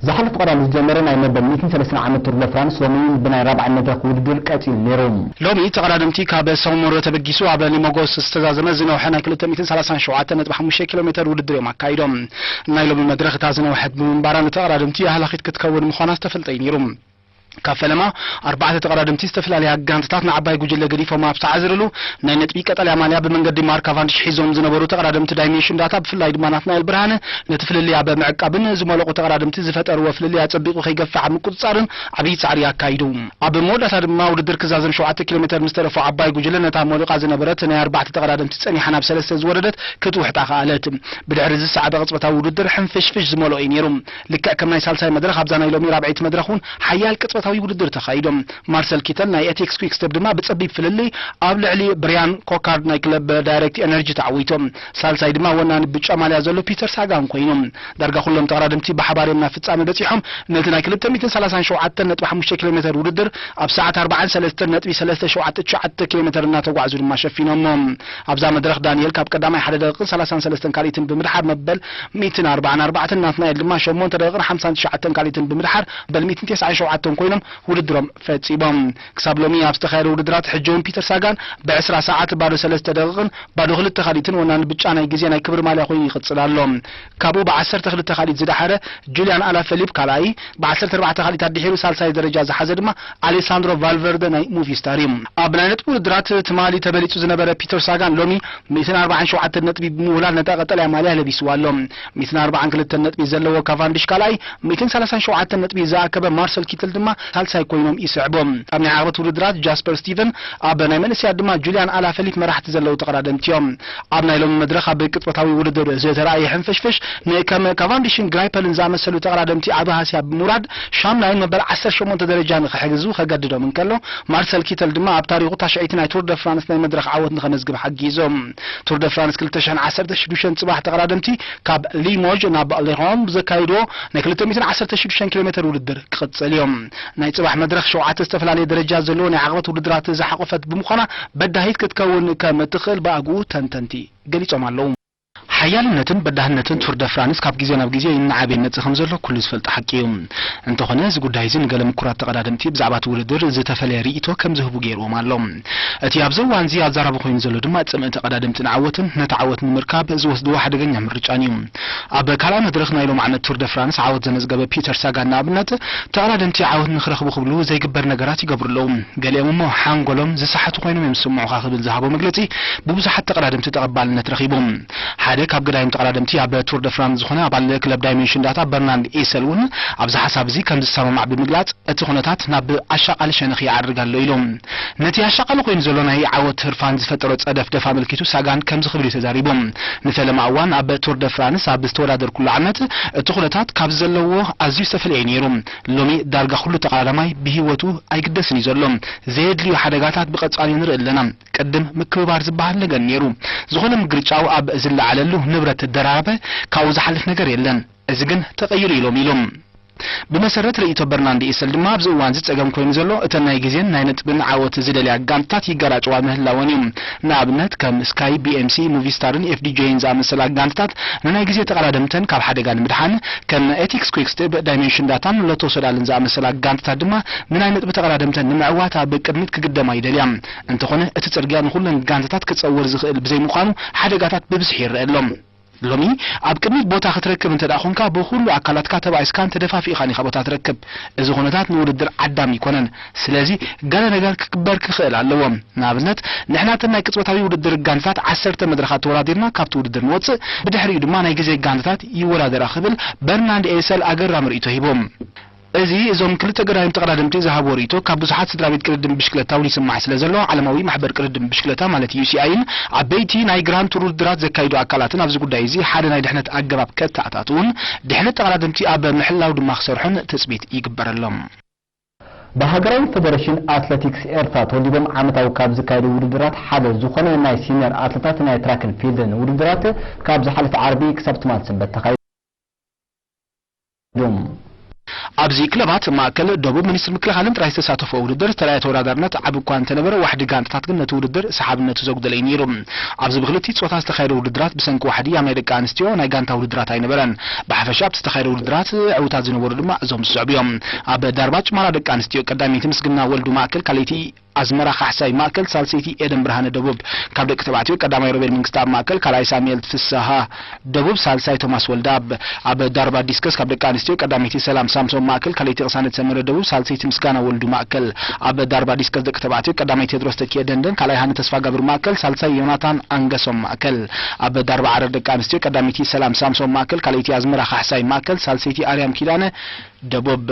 ዝሓለፈ ቀዳም ዝጀመረ ናይ መበል ሚእትን ሰለስተን ዓመት ቱር ደ ፍራንስ ሎሚ እውን ብናይ ራብዓይ መድረኽ ውድድር ቀጺሉ ነይሩ። ሎሚ ተቐዳደምቲ ካብ ሳው ሞሮ ተበጊሱ ኣብ ሊሞጎስ ዝተዛዘመ ዝነውሐ ናይ ክልተ ሚእትን ሰላሳን ሸውዓተን ነጥቢ ሓሙሽተ ኪሎ ሜተር ውድድር እዮም ኣካይዶም። ናይ ሎሚ መድረኽ እታ ዝነውሐት ብምንባራ ንተቐዳደምቲ ኣህላኺት ክትከውን ምዃና ዝተፈልጠ እዩ ነይሩ። ካብ ፈለማ ኣርባዕተ ተቐዳደምቲ ዝተፈላለያ ጋንታታት ንዓባይ ጉጅለ ገዲፎም ኣብ ዝተዓዝርሉ ናይ ነጥቢ ቀጠልያ ማልያ ብመንገዲ ማርክ ካቫንዲሽ ሒዞም ዝነበሩ ተቐዳደምቲ ዳይሜንሽን ዳታ ብፍላይ ድማ ናትናኤል ብርሃነ ነቲ ፍልልይ ኣብ ምዕቃብን ዝመለቑ ተቐዳደምቲ ዝፈጠርዎ ፍልልይ ኣጸቢቑ ከይገፍሕ ኣብ ምቁጽጻርን ዓብዪ ጻዕሪ ኣካይዱ። ኣብ መወዳእታ ድማ ውድድር ክዛዘም ሸውዓተ ኪሎ ሜተር ምስ ተረፎ ዓባይ ጉጅለ ነታ ሞሊቓ ዝነበረት ናይ ኣርባዕተ ተቐዳደምቲ ጸኒሓ ናብ ሰለስተ ዝወረደት ክትውሕጣ ከኣለት። ብድሕሪ ዝሰዓበ ቅጽበታዊ ውድድር ሕንፍሽፍሽ ዝመልኦ እዩ ነይሩ። ልክዕ ከም ናይ ሳልሳይ መድረኽ ኣብዛ ናይ ሎሚ ራብዐይቲ መድረኽ እውን ሓያል ቅጽበታዊ ውድድር ተኻይዶም። ማርሰል ኪተል ናይ ኤቴክስ ኩክስቴፕ ድማ ብጸቢብ ፍልልይ ኣብ ልዕሊ ብሪያን ኮካርድ ናይ ክለብ ዳይሬክት ኤነርጂ ተዓዊቶም። ሳልሳይ ድማ ወናኒ ብጫ ማልያ ዘሎ ፒተር ሳጋን ኮይኑ። ዳርጋ ኩሎም ተቐዳደምቲ ብሓባር እዮም ናብ ፍጻመ በጺሖም። ነቲ ናይ ክልተ ሚእትን ሰላሳን ሸውዓተን ነጥቢ ሓሙሽተ ኪሎ ሜተር ውድድር ኣብ ሰዓት ኣርባዓን ሰለስተን ነጥቢ ሰለስተ ሸውዓተ ትሽዓተ ኪሎ ሜተር እናተጓዕዙ ድማ ሸፊኖሞ። ኣብዛ መድረኽ ዳንኤል ካብ ቀዳማይ ሓደ ደቂቕን ሰላሳን ሰለስተን ካልኢትን ብምድሓር መበል ሚእትን ኣርባዓን ኣርባዕተን፣ ናትናኤል ድማ ሸሞንተ ደቂቕን ሓምሳን ትሽዓተን ካልኢትን ብምድሓር መበል ሚእትን ተስዓን ሸውዓተን ኮይኖም ውድድሮም ፈጺሞም። ክሳብ ሎሚ ኣብ ዝተኻየደ ውድድራት ሕጂ እውን ፒተር ሳጋን ብዕስራ ሰዓት ባዶ ሰለስተ ደቂቕን ባዶ ክልተ ካልኢትን ወናኒ ብጫ ናይ ግዜ ናይ ክብሪ ማልያ ኮይኑ ይቕጽል ኣሎ። ካብኡ ብዓሰርተ ክልተ ካልኢት ዝደሓረ ጁልያን ኣላፈሊፕ ካልኣይ፣ ብዓሰርተ ኣርባዕተ ካልኢታት ድሒሩ ሳልሳይ ደረጃ ዝሓዘ ድማ ኣሌሳንድሮ ቫልቨርደ ናይ ሙቪስታር እዩ። ኣብ ናይ ነጥቢ ውድድራት ትማሊ ተበሊጹ ዝነበረ ፒተር ሳጋን ሎሚ ሚእትን ኣርባዓን ሸውዓተን ነጥቢ ብምውላድ ነታ ቀጠልያ ማልያ ለቢስዋ ኣሎ። ሚእትን ኣርባዓን ክልተን ነጥቢ ዘለዎ ካቫንዲሽ ካልኣይ፣ ሚእትን ሰላሳን ሸውዓተን ነጥቢ ዝኣከበ ማርሰል ኪትል ድማ ሳልሳይ ኮይኖም ይስዕቦም። ኣብ ናይ ዓቕበት ውድድራት ጃስፐር ስቲቨን፣ ኣብ ናይ መንእሰያት ድማ ጁልያን ኣላፈሊፕ መራሕቲ ዘለዉ ተቐዳደምቲ እዮም። ኣብ ናይ ሎሚ መድረኽ ኣብ ቅጽበታዊ ውድድር ዝተራእየ ሕንፍሽፍሽ ንከም ካቫንዲሽን ግራይፐልን ዝኣመሰሉ ተቐዳደምቲ ዓቢ ሃስያ ብምውራድ ሻምናይን መበል ዓሰርተ ሸሞንተ ደረጃ ንኽሕግዙ ከገድዶም እንከሎ፣ ማርሰል ኪተል ድማ ኣብ ታሪኹ ታሽዐይቲ ናይ ቱር ደ ፍራንስ ናይ መድረኽ ዓወት ንኸመዝግብ ሓጊዞም። ቱር ደ ፍራንስ ክልተ ሽሕን ዓሰርተ ሽዱሽተን ጽባሕ ተቐዳደምቲ ካብ ሊሞጅ ናብ ሌሆም ብዘካይድዎ ናይ ክልተ ሚእትን ዓሰርተ ሽዱሽተን ኪሎ ሜተር ውድድር ክቕጽል እዮም። ናይ ጽባሕ መድረኽ ሸውዓተ ዝተፈላለየ ደረጃ ዘለዎ ናይ ዓቕበት ውድድራት ዝሓቖፈት ብምዃና በዳሂት ክትከውን ከም እትኽእል ብኣግኡ ተንተንቲ ገሊጾም ኣለዉ። ሓያልነትን በዳህነትን ቱር ደ ፍራንስ ካብ ግዜ ናብ ግዜ እናዓበየ ይመጽእ ከም ዘሎ ኩሉ ዝፈልጦ ሓቂ እዩ። እንተኾነ፣ እዚ ጉዳይ እዚ ንገለ ምኩራት ተቐዳደምቲ ብዛዕባ እቲ ውድድር ዝተፈለየ ርእይቶ ከም ዝህቡ ገይርዎም ኣሎ። እቲ ኣብዚ እዋን እዚ ኣዛራቢ ኮይኑ ዘሎ ድማ ጽምኢ ተቐዳደምትን ዓወትን፣ ነቲ ዓወት ንምርካብ ዝወስድዎ ሓደገኛ ምርጫን እዩ። ኣብ ካልኣይ መድረኽ ናይ ሎም ዓመት ቱር ደ ፍራንስ ዓወት ዘመዝገበ ፒተር ሳጋን ንኣብነት፣ ተቐዳደምቲ ዓወት ንኽረኽቡ ክብሉ ዘይግበር ነገራት ይገብሩ ኣለዉ። ገሊኦም እሞ ሓንጎሎም ዝሰሓቱ ኮይኖም እዮም ዝስምዑኻ ክብል ዝሃቦ መግለጺ ብብዙሓት ተቐዳደምቲ ተቐባልነት ረኺቡ። ሓደ ካብ ገዳይም ተቐዳደምቲ ኣብ ቱር ደ ፍራንስ ዝኾነ ኣባል ክለብ ዳይሜንሽን ዳታ በርናርድ ኤሰል እውን ኣብዚ ሓሳብ እዚ ከም ዝሰማማዕ ብምግላጽ፣ እቲ ኩነታት ናብ ኣሻቓሊ ሸነኽ ይዓርግ ኣሎ ኢሉ። ነቲ ኣሻቓሊ ኮይኑ ዘሎ ናይ ዓወት ህርፋን ዝፈጠሮ ጸደፍ ደፍ ኣመልኪቱ ሳጋን ከምዚ ክብል እዩ ተዛሪቡ። ንፈለማ እዋን ኣብ ቱር ደ ፍራንስ ኣብ ዝተወዳደርኩሉ ዓመት እቲ ኩነታት ካብ ዘለዎ ኣዝዩ ዝተፈለየ እዩ ነይሩ። ሎሚ ዳርጋ ኩሉ ተቐዳዳማይ ብህይወቱ ኣይግደስን እዩ ዘሎ። ዘየድልዩ ሓደጋታት ብቐጻሊ ንርኢ ኣለና። ቅድም ምክብባር ዝበሃል ነገር ነይሩ። ዝኾነ ምግርጫው ኣብ ዝለዓለሉ ንብረት ተደራረበ፣ ካብኡ ዝሓልፍ ነገር የለን። እዚ ግን ተቐይሩ ኢሎም ኢሉ። ብመሰረት ርእይቶ በርናንድ ኢሰል ድማ ኣብዚ እዋን እዚ ጸገም ኮይኑ ዘሎ እተን ናይ ግዜን ናይ ነጥብን ዓወት ዝደልያ ጋንታት ይገራጨዋ ምህላወን እዩ። ንኣብነት ከም ስካይ፣ ቢ ኤም ሲ፣ ሙቪስታርን ኤፍ ዲ ጄን ዝኣመሰላ ጋንታት ንናይ ግዜ ተቐዳደምተን ካብ ሓደጋ ንምድሓን፣ ከም ኤቲክስ ኩክስቴፕ፣ ዳይሜንሽን ዳታን ሎቶ ሶዳልን ዝኣመሰላ ጋንታት ድማ ንናይ ነጥቢ ተቐዳደምተን ንምዕዋት ኣብ ቅድሚት ክግደማ ይደልያ። እንተኾነ እቲ ጽርግያ ንኹለን ጋንታታት ክጸውር ዝኽእል ብዘይምዃኑ ሓደጋታት ብብዝሒ ይረአ ኣሎ። ሎሚ ኣብ ቅድሚት ቦታ ክትረክብ እንተ ደኣ ኾንካ፣ ብኹሉ ኣካላትካ ተባኢስካን ተደፋፊእኻን ኢኻ ቦታ ትረክብ። እዚ ኩነታት ንውድድር ዓዳሚ ኣይኮነን። ስለዚ ገለ ነገር ክግበር ክኽእል ኣለዎ። ንኣብነት፣ ንሕና እተን ናይ ቅጽበታዊ ውድድር ጋንታት ዓሰርተ መድረኻት ተወዳዲርና ካብቲ ውድድር ንወጽእ፣ ብድሕሪኡ ድማ ናይ ግዜ ጋንታት ይወዳደራ ክብል በርናንድ ኤሰል ኣገራሚ ርእይቶ ሂቡ። እዚ እዞም ክልተ ገዳይም ተቐዳደምቲ ዝሃብዎ ርእይቶ ካብ ብዙሓት ስድራ ቤት ቅድድም ብሽክለታ እውን ይስማዕ ስለ ዘሎ፣ ዓለማዊ ማሕበር ቅድድም ብሽክለታ ማለት ዩ ሲ ኣይን ዓበይቲ ናይ ግራንድ ቱር ውድድራት ዘካይዱ ኣካላትን ኣብዚ ጉዳይ እዚ ሓደ ናይ ድሕነት ኣገባብ ከተኣታትዉን ድሕነት ተቐዳደምቲ ኣብ ምሕላው ድማ ክሰርሑን ትጽቢት ይግበረሎም። ብሃገራዊ ፈደረሽን ኣትለቲክስ ኤርትራ ተወዲቦም ዓመታዊ ካብ ዝካየዱ ውድድራት ሓደ ዝኾነ ናይ ሲኒየር ኣትለታት ናይ ትራክን ፊልድን ውድድራት ካብ ዝሓለፈ ዓርቢ ክሳብ ትማል ሰንበት ተኻይዱ። ኣብዚ ክለባት ማእከል ደቡብ ሚኒስትሪ ምክልኻልን ጥራይ ዝተሳተፎ ውድድር ዝተረኣየ ተወዳዳርነት ዓቢ እኳ እንተነበረ፣ ዋሕዲ ጋንታታት ግን ነቲ ውድድር ሰሓብነቱ ዘጉደለ እዩ ነይሩ። ኣብዚ ብክልቲኡ ጾታ ዝተኻየደ ውድድራት ብሰንኪ ዋሕዲ ኣብ ናይ ደቂ ኣንስትዮ ናይ ጋንታ ውድድራት ኣይነበረን። ብሓፈሻ ኣብቲ ዝተኻየደ ውድድራት ዕዉታት ዝነበሩ ድማ እዞም ዝስዕቡ እዮም። ኣብ ዳርባ ጭማራ ደቂ ኣንስትዮ ቀዳመይቲ ምስግና ወልዱ ማእከል፣ ካልኣይቲ ኣዝመራ ካሕሳይ ማእከል፣ ሳልሰይቲ ኤደን ብርሃነ ደቡብ። ካብ ደቂ ተባዕትዮ ቀዳማይ ሮቤል መንግስተኣብ ማእከል፣ ካልኣይ ሳሙኤል ፍስሃ ደቡብ፣ ሳልሳይ ቶማስ ወልደኣብ። ኣብ ዳርባ ዲስከስ ካብ ደቂ ኣንስትዮ ቀዳመይቲ ሰላም ሳምሶም ማእከል፣ ካልኣይቲ ቅሳነት ሰመረ ደቡብ፣ ሳልሰይቲ ምስጋና ወልዱ ማእከል። ኣብ ዳርባ ዲስከስ ደቂ ተባዕትዮ ቀዳማይ ቴድሮስ ተኪኤ ደንደን፣ ካልኣይ ሃኒ ተስፋጋብር ማእከል፣ ሳልሳይ ዮናታን ኣንገሶም ማእከል። ኣብ ዳርባ ዓረር ደቂ ኣንስትዮ ቀዳመይቲ ሰላም ሳምሶም ማእከል፣ ካልኣይቲ ኣዝመራ ካሕሳይ ማእከል፣ ሳልሰይቲ ኣርያም ኪዳነ ደቡብ።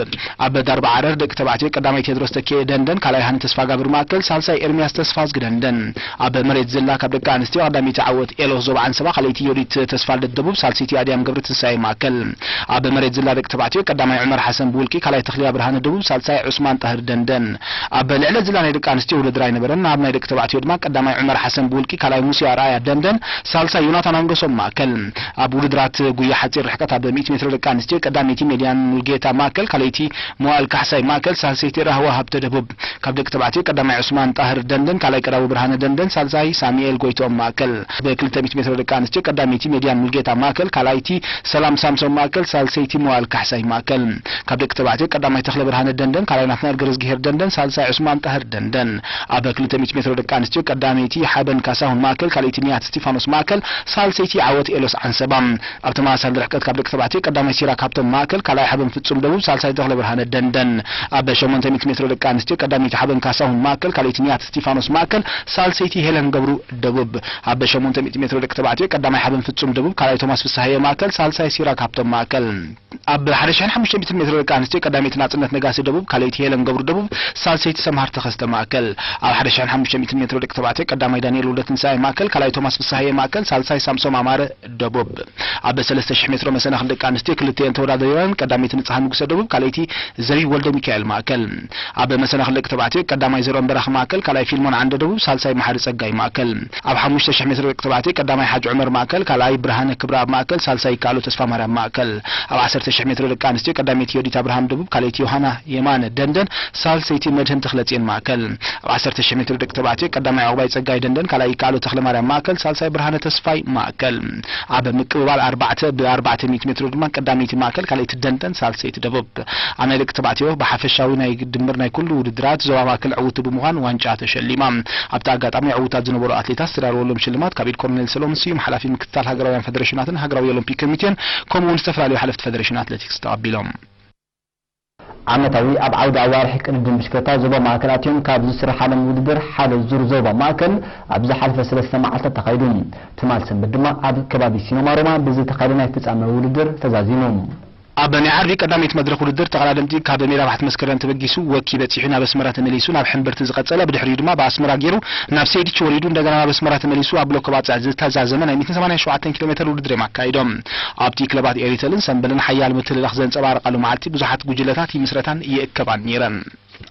ኣብ ዳርባ ዓረር ደቂ ተባዕትዮ ቀዳማይ ቴድሮስ ተኪኤ ደንደን፣ ካልኣይ ሃኒ ተስፋጋብር ማእከል፣ ሳልሳይ ኤርሚያስ ተስፋዝጊ ደንደን። ኣብ መሬት ዝላ ካብ ደቂ ኣንስትዮ ቀዳመይቲ ዓወት ኤሎስ ዞባ ዓንሰባ፣ ካልኣይቲ ዮዲት ተስፋልደት ደቡብ፣ ሳልሰይቲ ኣድያም ገብረትንሳኤ ማእከል። ኣብ መሬት ዝላ ደቂ ተባዕትዮ ቀዳማይ ዑመር ሓሰን ብውልቂ፣ ካልኣይ ተኽልያ ብርሃነ ደቡብ፣ ሳልሳይ ዑስማን ጣህር ደንደን። ኣብ ልዕለ ዝላ ናይ ደቂ ኣንስትዮ ውድድር ኣይነበረን። ኣብ ናይ ደቂ ተባዕትዮ ድማ ቀዳማይ ዑመር ሓሰን ብውልቂ፣ ካልኣይ ሙሴ ኣርኣያ ደንደን፣ ሳልሳይ ዮናታን ኣንገሶም ማእከል። ኣብ ውድድራት ጉያ ሓጺር ርሕቀት ኣብ ሚእቲ ሜትሮ ደቂ ኣንስትዮ ቀዳመይቲ ሜድያን ሙልጌታ ማእከል፣ ካልኣይቲ መዋእል ካሕሳይ ማእከል፣ ሳልሰይቲ ራህዋ ሃብተ ደቡብ። ካብ ደቂ ተባዕትዮ ቀዳማይ ዑስማን ጣህር ደንደን፣ ካልኣይ ቀዳዊ ብርሃነ ደንደን፣ ሳልሳይ ሳሙኤል ጎይትኦም ማእከል። ኣብ ክልተ ሚእቲ ሜትሮ ደቂ ኣንስትዮ ቀዳመይቲ ሜድያን ሙልጌታ ማእከል፣ ካልኣይቲ ሰላም ሳምሶም ማእከል፣ ሳልሰይቲ መዋእል ካሕሳይ ማእከል። ካብ ደቂ ተባዕትዮ ቀዳማይ ተኽለ ብርሃነ ደንደን፣ ካልኣይ ናትናኤል ገረዝግሄር ደንደን፣ ሳልሳይ ዑስማን ጣህር ደንደን። ኣብ ክልተ ሚእቲ ሜትሮ ደቂ ኣንስትዮ ቀዳመይቲ ሓበን ካሳሁን ማእከል፣ ካልኣይቲ ንያት እስቲፋኖስ ማእከል፣ ሳልሰይቲ ዓወት ኤሎስ ዓንሰባ። ኣብ ተመሳሳሊ ርሕቀት ካብ ደቂ ተባዕትዮ ቀዳማይ ሲራክ ሃብቶም ማእከል፣ ካልኣይ ሓበን ፍጹም ደቡብ፣ ሳልሳይ ተኽለ ብርሃነ ደንደን። ኣብ ሸሞንተ ሚእቲ ሜትሮ ደቂ ኣንስትዮ ቀዳመይቲ ሓበን ካሳሁን ማእከል፣ ካልኣይቲ ንያት እስቲፋኖስ ማእከል፣ ሳልሰይቲ ሄለን ገብሩ ደቡብ። ኣብ ሸሞንተ ሚእቲ ሜትሮ ደቂ ተባዕትዮ ቀዳማይ ሓበን ፍጹም ደቡብ፣ ካልኣይ ቶማስ ፍስሃየ ማእከል፣ ሳልሳይ ሲራክ ሃብቶም ማእከል። ኣብ ሓደ ሽሕን ሓሙሽተ ሚእትን ሜትሮ ደቂ ኣንስትዮ ቀዳመይቲ ናጽነት ነጋሲ ደቡብ፣ ካልኣይቲ ሄለን ገብሩ ደቡብ፣ ሳልሰይቲ ሰምሃር ተኸስተ ማእከል። ኣብ ሓደ ሽሕን ሓሙሽተ ሚእትን ሜትሮ ደቂ ተባዕትዮ ቀዳማይ ዳንኤል ወልደትንሳኤ ማእከል፣ ካልኣይ ቶማስ ፍስሃየ ማእከል፣ ሳልሳይ ሳምሶም ኣማረ ደቡብ። ኣብ ሰለስተ ሽሕ ሜትሮ መሰናኽል ደቂ ኣንስትዮ ክልቲኤን ተወዳዲረን፣ ቀዳመይቲ ንጽሃ ንጉሰ ደቡብ፣ ካልኣይቲ ዘቢብ ወልደ ሚካኤል ማእከል። ኣብ መሰናኽል ደቂ ተባዕትዮ ቀዳማይ ዘርኦም በራኺ ማእከል፣ ካልኣይ ፊልሞን ዓንደ ደቡብ፣ ሳልሳይ መሓሪ ጸጋይ ማእከል። ኣብ ሓሙሽተ ሽሕ ሜትሮ ደቂ ተባዕትዮ ቀዳማይ ሓጅ ዑመር ማእከል፣ ካልኣይ ብርሃነ ክብረኣብ ማእከል፣ ሳልሳይ ይከኣሎ ተስፋ ማርያም ማእከል። ኣብ ዓሰርተ ሽሕ ሜትሮ ደቂ ኣንስትዮ ቀዳመይቲ ዮዲት ኣብርሃም ደቡብ፣ ካልኣይቲ ዮሃና የማነ ደንደን፣ ሳልሰይቲ መድህን ተኽለጽዮን ማእከል። ኣብ ዓሰርተ ሽሕ ሜትሮ ደቂ ተባዕትዮ ቀዳማይ ዑቕባይ ጸጋይ ደንደን፣ ካልኣይ ይከኣሎ ተኽለ ማርያም ማእከል፣ ሳልሳይ ብርሃነ ተስፋይ ማእከል። ኣብ ምቅብባል ኣርባዕተ ብኣርባዕተ ሚእቲ ሜትሮ ድማ ቀዳመይቲ ማእከል፣ ካልኣይቲ ደንደን፣ ሳልሰይቲ ደቡብ። ኣብ ናይ ደቂ ተባዕትዮ ብሓፈሻዊ ናይ ድምር ናይ ኩሉ ውድድራት ዞባ ማእከል ዕውቲ ብምዃን ዋንጫ ተሸሊማ። ኣብቲ ኣጋጣሚ ዕዉታት ዝነበሩ ኣትሌታት ዝተዳለወሎም ሽልማት ካብ ኢድ ኮሎኔል ሰሎሞን ስዩም ሓላፊ ምክትታል ሃገራውያን ፈደሬሽናትን ሃገራዊ ኦሎምፒክ ኮሚቴን ከምኡ እውን ዝተፈላለዩ ሓለፍቲ ፈደሬሽን ኣትሌቲክስ ተቐቢሎም። ዓመታዊ ኣብ ዓውዲ ኣዋርሕ ቅድድም ብሽክለታ ዞባ ማእከል ኣትዮም ካብ ዝስርሓሎም ውድድር ሓደ ዙር ዞባ ማእከል ኣብ ዝሓለፈ ሰለስተ መዓልታት ተኻይዱ። ትማል ሰንበት ድማ ኣብ ከባቢ ሲኖማ ሮማ ብዝተኻየደ ናይ ፍጻመ ውድድር ተዛዚሙ። ኣብ ናይ ዓርቢ ቀዳመይቲ መድረኽ ውድድር ተቐዳደምቲ ካብ ሜዳ ባሕቲ መስከረም ተበጊሱ ወኪ በጺሑ ናብ ኣስመራ ተመሊሱ ናብ ሕምብርቲ ዝቐጸለ፣ ብድሕሪኡ ድማ ብኣስመራ ገይሩ ናብ ሴዲች ወሪዱ እንደገና ናብ ኣስመራ ተመሊሱ ኣብ ብሎኮ ባጽዕ ዝተዛዘመ ናይ ሚእትን ሰማንያን ሸውዓተን ኪሎ ሜተር ውድድር እዮም ኣካይዶም። ኣብቲ ክለባት ኤሪተልን ሰምበልን ሓያል ምትልላኽ ዘንጸባረቐሉ መዓልቲ ብዙሓት ጉጅለታት ይምስረታን ይእከባን ነይረን።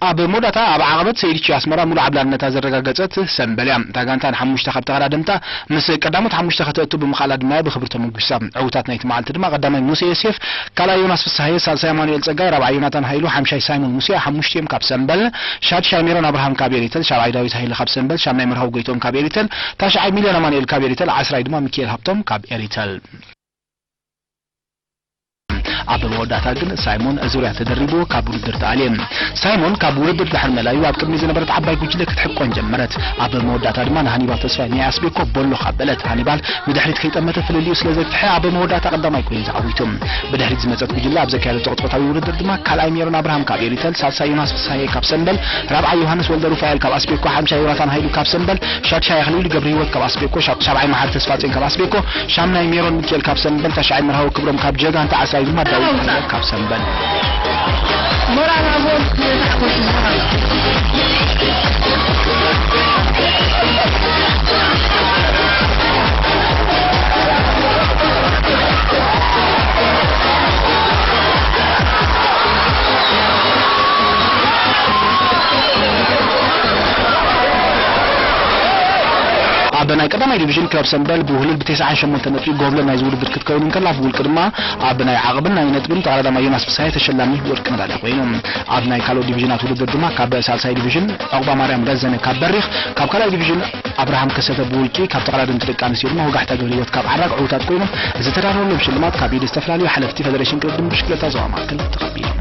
ኣብ መወዳእታ ኣብ ዓቐበት ሴዲች ኣስመራ ሙሉእ ዓብላልነታ ዘረጋገጸት ሰምበል እያ። እታ ጋንታ ንሓሙሽተ ካብ ተቐዳደምታ ምስ ቀዳሞት ሓሙሽተ ከተእቱ ብምኽኣላ ድማ እያ ብኽብሪ ተመጒሳ። ዕዉታት ናይቲ መዓልቲ ድማ ቀዳማይ ሙሴ ዮሴፍ፣ ካልኣይ ዮናስ ፍስሃየ፣ ሳልሳይ ኣማኑኤል ጸጋይ፣ ራብዓይ ዮናታን ሃይሉ፣ ሓምሻይ ሳይሞን ሙሴ፣ ሓሙሽቲኦም ካብ ሰምበል፣ ሻድሻይ ሜሮን ኣብርሃም ካብ ኤሪተል፣ ሻብዓይ ዳዊት ሃይለ ካብ ሰምበል፣ ሻምናይ መርሃዊ ጎይትኦም ካብ ኤሪተል፣ ታሽዓይ ሚልዮን ኣማኑኤል ካብ ኤሪተል፣ ዓስራይ ድማ ሚኪኤል ሃብቶም ካብ ኤሪተል። ኣብ መወዳእታ ግን ሳይሞን ዙርያ ተደሪብዎ ካብ ውድድር ተኣልየ። ሳይሞን ካብ ውድድር ድሕሪ ምእላዩ ኣብ ቅድሚ ዝነበረት ዓባይ ጉጅለ ክትሕቆን ጀመረት። ኣብ መወዳእታ ድማ ንሃኒባል ተስፋይ ናይ ኣስቤኮ ቦሎኽ ኣበለት። ሃኒባል ንድሕሪት ከይጠመተ ፍልልዩ ስለ ዘግትሐ ኣብ መወዳእታ ቀዳማይ ኮይኑ ተዓዊቱ። ብድሕሪት ዝመጸት ጉጅለ ኣብ ዘካየደቶ ቅጽበታዊ ውድድር ድማ ካልኣይ ሜሮን ኣብርሃም ካብ ኤሪተል፣ ሳልሳይ ዮናስ ፍስሃየ ካብ ሰምበል፣ ራብዓይ ዮሃንስ ወልደ ሩፋኤል ካብ ኣስቤኮ፣ ሓምሻይ ዮናታን ሃይሉ ካብ ሰምበል፣ ሻድሻይ ኣኽሊሉ ገብረህይወት ካብ ኣስቤኮ፣ ሻብ-፣ ሻብዓይ መሓሪ ተስፋጼን ካብ ኣስቤኮ፣ ሻምናይ ሜሮን ሚካኤል ካብ ሰምበል፣ ታሽዓይ መርሃዊ ክብሮም ካብ ጀጋንታ፣ ዓስራይ ድማ ዳዊት ተኽለ ካብ ሰምበል። ሞራል ሃቦም። ኣብ ናይ ቀዳማይ ዲቪዥን ክለብ ሰምበል ብውህሉል ብተስዓን ሸሞንተን ነጥቢ ጎብለል ናይዚ ውድድር ክትከውን እንከላ፣ ብውልቂ ድማ ኣብ ናይ ዓቕብን ናይ ነጥብን ተቐዳዳማይ ዮናስ ፍስሃየ ተሸላሚ ወርቂ መዳልያ ኮይኑ። ኣብ ናይ ካልኦት ዲቪዥናት ውድድር ድማ ካብ ሳልሳይ ዲቪዥን ዑቕባ ማርያም ረዘነ ካብ በሪኽ፣ ካብ ካልኣይ ዲቪዥን ኣብርሃም ከሰተ ብውልቂ፣ ካብ ተቐዳደምቲ ደቂ ኣንስትዮ ድማ ወጋሕታ ገብረህይወት ካብ ዓራግ ዕዉታት ኮይኖም፣ ዝተዳለወሎም ሽልማት ካብ ኢድ ዝተፈላለዩ ሓለፍቲ ፌደሬሽን ቅድድም ብሽክለታ ዞባ ማእከል ተቐቢሎም።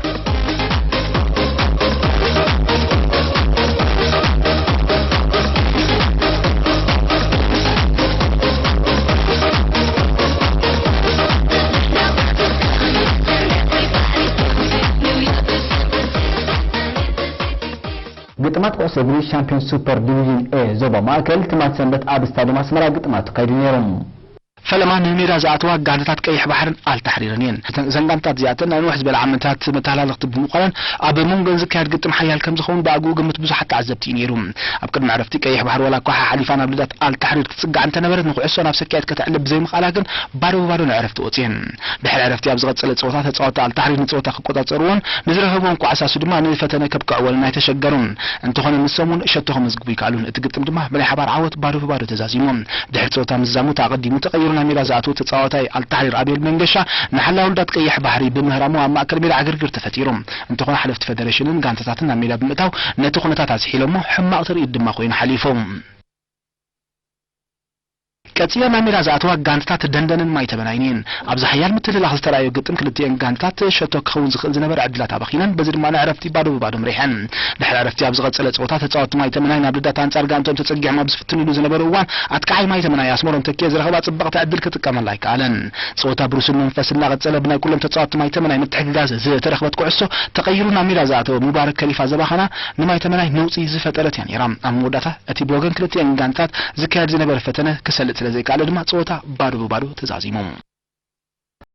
ግጥማት ኩዕሶ እግሪ ሻምፒዮን ሱፐር ዲቪዥን ኤ ዞባ ማእከል ትማሊ ሰንበት ኣብ ስታድዮም ኣስመራ ግጥማት ተካይዱ ነይሮም። ፈለማ ንሜዳ ዝኣተዋ ጋንታታት ቀይሕ ባሕርን ኣልታሕሪርን እየን። እተን፣ እዘን ጋንታታት እዚኣተን ናይ ነዊሕ ዝበለ ዓመታት መተሃላለኽቲ ብምዃነን፣ ኣብ መንጎን ዝካየድ ግጥም ሓያል ከም ዝኸውን ብኣግኡ ግምት ብዙሓት ተዓዘብቲ እዩ ነይሩ። ኣብ ቅድሚ ዕረፍቲ ቀይሕ ባሕሪ ዋላ እኳ ሓሓሊፋ ናብ ልዳት ኣልታሕሪር ክትጽጋዕ እንተነበረት፣ ንኩዕሶ ናብ ሰኪዔት ከተዕልብ ብዘይምኽኣላ ግን ባዶ ብባዶ ንዕረፍቲ ወጽየን። ድሕሪ ዕረፍቲ ኣብ ዝቐጸለ ጸወታ፣ ተጻወትቲ ኣልታሕሪር ንጸወታ ክቆጻጸርዎን ንዝረኸብዎን ኳዕሳሱ ድማ ንፈተነ ከብቅዕወን ኣይተሸገሩን። እንተኾነ ንሶም እውን ሸቶ ከመዝግቡ ይከኣሉን። እቲ ግጥም ድማ ብናይ ሓባር ዓወት ባዶ ብባዶ ተዛዚሙ። ድሕሪ ጸወታ ምዝዛሙ፣ እቲ ኣቐዲሙ ተቐይሩ ናብ ሜዳ ዝኣተወ ተጻዋታይ ኣልታሕሪር ኣቤል መንገሻ ንሓላዊ ውልዳት ቀይሕ ባሕሪ ብምህራሙ ኣብ ማእከል ሜዳ ዕግርግር ተፈጢሩ። እንተኾነ ሓለፍቲ ፌደሬሽንን ጋንታታትን ናብ ሜዳ ብምእታው ነቲ ኩነታት ኣዝሒሎሞ፣ ሕማቕ ትርኢት ድማ ኮይኑ ሓሊፉ። ቀጺለን ናብ ሜዳ ዝኣተዋ ጋንታታት ደንደንን ማይ ተመናይን እየን። ኣብዚ ሓያል ምትልላኽ ዝተራእዮ ግጥም ክልቲኤን ጋንታታት ሸቶ ክኸውን ዝኽእል ዝነበረ ዕድላት ኣባኺነን፣ በዚ ድማ ንዕረፍቲ ባዶ ብባዶ ምሪሐን። ድሕሪ ዕረፍቲ ኣብ ዝቐጸለ ጸወታ ተጻወትቲ ማይ ተመናይ ናብ ልዳት ኣንጻር ጋንትኦም ተጸጊዖም ኣብ ዝፍትንሉ ዝነበሩ እዋን፣ ኣጥቃዓይ ማይ ተመናይ ኣስመሮም ተኪኤ ዝረኸባ ጽብቕቲ ዕድል ክጥቀመላ ኣይከኣለን። ጸወታ ብርሱን መንፈስ እናቐጸለ ብናይ ኩሎም ተጻወትቲ ማይ ተመናይ ምትሕግጋዝ ዝተረኽበት ኩዕሶ ተቐይሩ ናብ ሜዳ ዝኣተወ ሙባረክ ከሊፋ ዘባኸና ንማይ ተመናይ ነውጺ ዝፈጠረት እያ ነይራ። ኣብ መወዳእታ እቲ ብወገን ክልቲኤን ጋንታት ዝካየድ ዝነበረ ፈተነ ክሰልጥ ስለ ዘይከኣለ ድማ ጸወታ ባዶ ብባዶ ተዛዚሙ።